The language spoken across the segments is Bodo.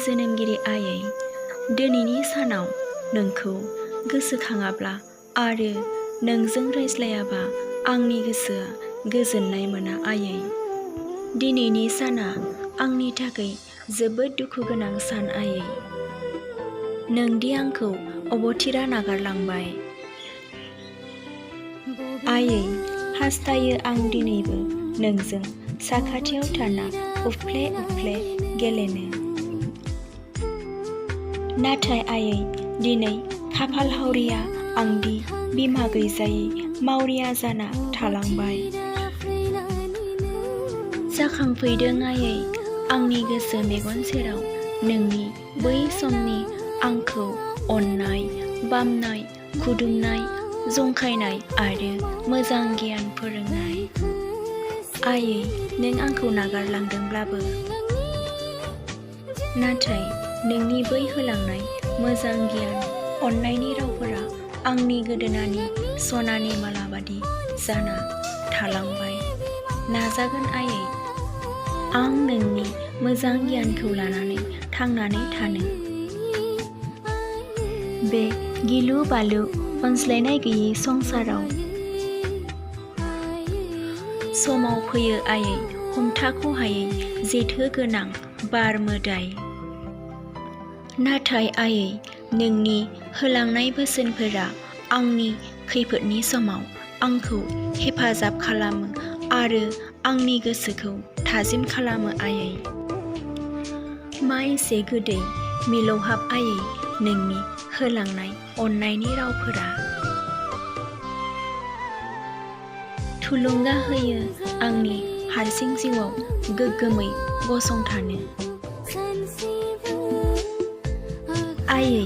जोनोमगिरि आयै, दिनैनि सानाव नोंखौ गोसोखाङाब्ला आरो नोंजों रायज्लायाबा आंनि गोसोआ गोजोननाय मोना आयै। दिनैनि साना आंनि थाखाय जोबोद दुखु गोनां सान आयै। नोंदि आंखौ अबथिरा नागारलांबाय। आयै, हास्थायो आं दिनैबो नोंजों साखाथियाव थाना उफ्ले उफ्ले गेलेनो। नाथाय आयै, दिनै खाफाल हावरिया आंदि बिमा गैजायै मावरिया जाना थालांबाय। जाखांफैदों आयै आंनि गोसो मेगन सेराव नोंनि बै समनि आंखौ अननाय, बामनाय, खुदुमनाय, जंखायनाय आरो मोजां गियान फोरोंनाय। आयै, नों आंखौ नागारलांदोंब्लाबो नाथाय नोंनि बै होलांनाय मोजां गियान, अननायनि रावफोरा आंनि गोदोनानि सनानि माला बादि जाना थालांबाय। नाजागोन आयै, आं नोंनि मोजां गियानखौ लानानै थांनानै थानो। बे गिलु बालु अनज्लायनाय गैयै संसाराव समाव फैयो आयै हमथाख'हायै जेथो गोनां बार मोदाय। नाथाय आयै, नोंनि होलांनाय बोसोनफोरा आंनि खैफोदनि समाव आंखौ हेफाजाब खालामो आरो आंनि गोसोखौ थाजिम खालामो आयै। मा एसे गोदै मिलौहाब आयै नोंनि होलांनाय अननायनि रावफोरा। थुलुंगा होयो आंनि हारसिं जिउआव गोग्गोमै गसंथानो। आयै,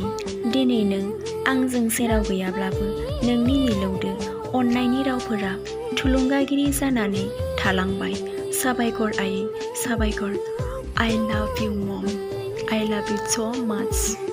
दिनै नों आंजों सेराव गैयाब्लाबो नोंनि मिलौदो अननायनि रावफोरा थुलुंगागिरि जानानै थालांबाय। साबायखर आयै, साबायखर। I love you mom. I love you so much.